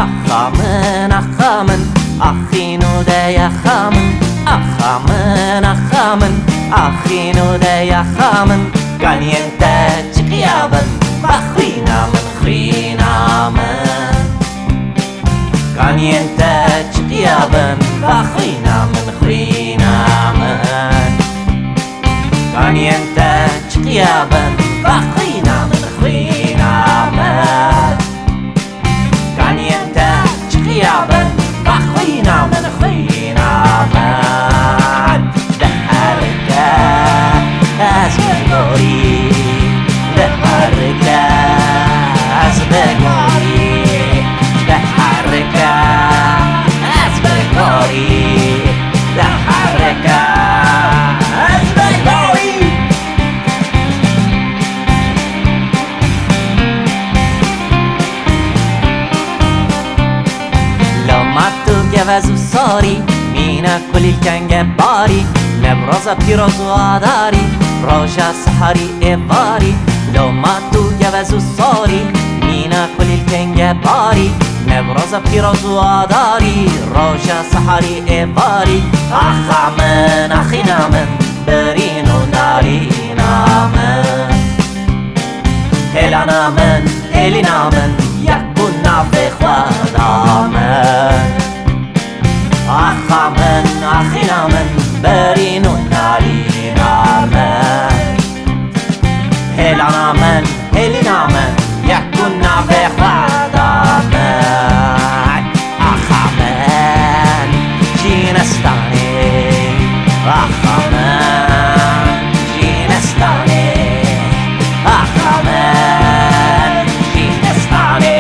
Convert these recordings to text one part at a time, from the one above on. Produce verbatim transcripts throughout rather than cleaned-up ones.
Axa min, axa min, axîno de yaxa min. Axa min, axa min, axîno de yaxa min. Kaniyên te çiqiya bin, va xwîna min, xwîna min. Kaniyên te çiqiya bin, va xwîna min, xwîna min. Kaniyên te çiqiya bin, va xwîna min, xwîna min. Kaniyên te çiqiya bin, va xwîna min, xwîna min. Diherike ez bi gorî, diherike ez bi gorî, diherike ez bi gorî, diherike ez bi gorî. Loma tu gevez û sarî, mîna kulîlkenge barî, Newroza pîroz û adarî, roja siharî êvarî. Loma tu gevez û sarî, mîna kulîlkenge barî, Newroza pîroz û adarî, roja siharî êvarî. Axa min, axîna min, birîn û nalîna min. Hêlana min, hêlîna min, yek bûn navê xwe da min. Axa min, axîna min, birîn û nalîna min. Hêlana min, hêlîna min, yek bûn navê xwe da min. Axa min, Cînistanê. Axa min, Cînistanê. Axa min, Cînistanê.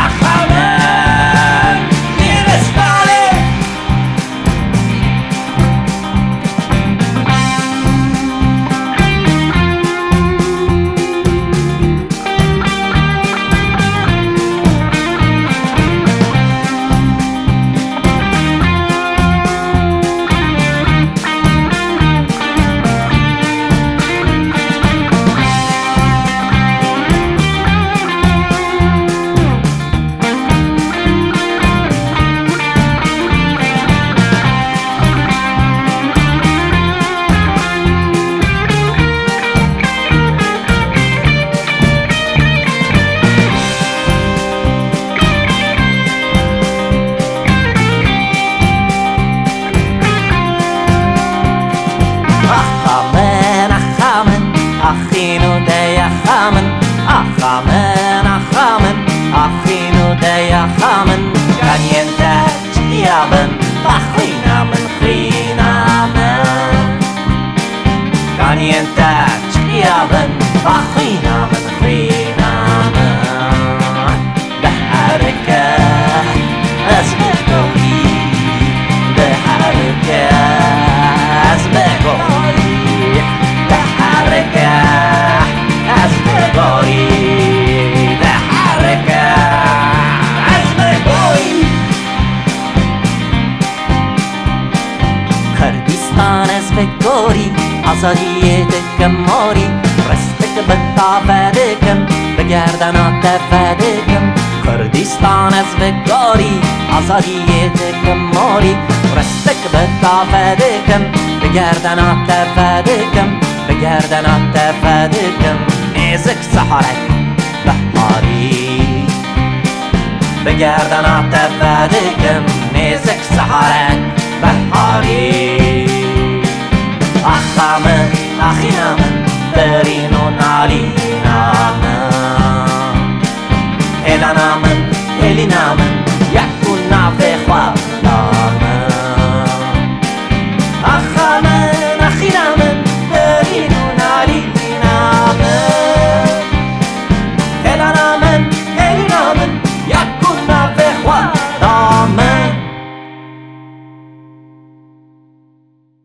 Axa min, Cînistanê. Axa min, axa min, axîno de yaxa min. Axa min, axa min, axîno de yaxa min. Kaniyên te çiqiya bin, va xwîna min, xwîna min. Kaniyên te çiqiya bin, va xwîna min, xwîna min. Diherike ez bi gorî, diherike ez bi gorî, diherike ez bi gorî, diherike ez bi gorî. Kurdistan ez bi gorî, azadiyê dikim morî, restik bi te vedikim, bi gerdana te vedikim. Kurdistan ez bi gorî, azadiyê dikim morî, restik bi te vedikim, bi gerdana te vedikim, bi gerdana te vedikim. Nêzik seharek biharî. Bi gerdana te vedikim nêzik seharek biharî. Axa min, axîna min, birîn û nalîna min. Hêlana min, hêlîna min,